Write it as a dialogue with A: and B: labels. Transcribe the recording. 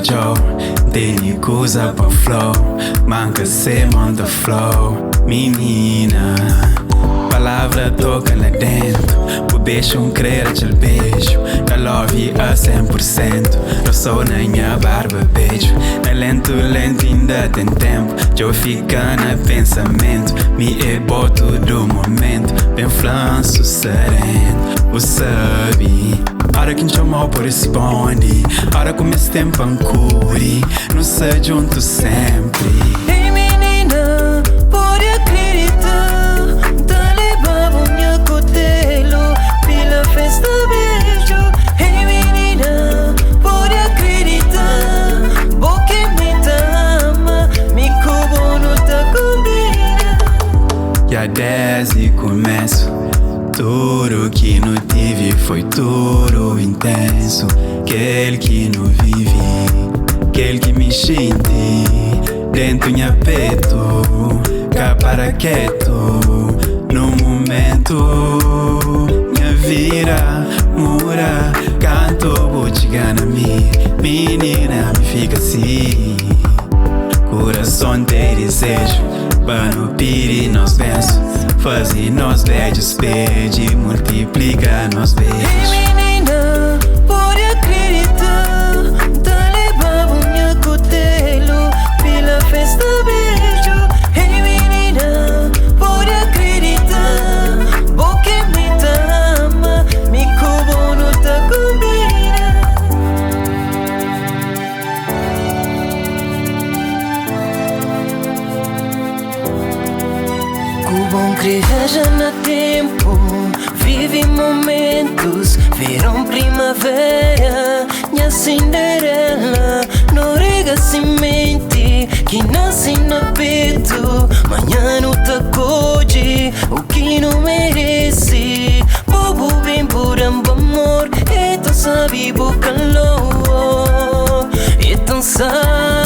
A: odjau, teni kuza pa flau, manka se monta flow. Menina, palavra toca lá dentro. O beijo um crer aquele beijo. Da love a 100%. Eu sou na minha barba, beijo. É lento, lento, ainda tem tempo. Eu fica na pensamento. Me é boto do momento. Bem flanço sereno. O sabe. Hora que chamou por responde. Hora como esse tempo ancure. Não se junto sempre.
B: Ei menina, pode acreditar. Tá levando minha cotelo pela festa beijo. Ei menina, pode acreditar. Boca me ama, me cubo não tá combina.
A: Já desde começo, tudo que não tive foi tudo intenso. Aquele que não vive, aquele que me sente dentro minha peito, cá para quieto. No momento, minha vida mura, canto, vou te ganhar me, menina, me fica assim. Coração tem desejo, para não pedir nós benço. Fazer nós beijos, pede, multiplica nós
B: Ei
A: beijos.
B: menina, pode acreditar. Tá levando minha cotelo pela festa beijo. Ei menina, pode acreditar. Boca me ama, me cubo não tá combina. Cubão viaja na tempo, vive momentos, verão, primavera, minha Cinderela, não rega semente que nasce na peito, manhã no tacode, o que não merece. Bobo bem por amor, é tão sabe, bo calor, é tão sabe.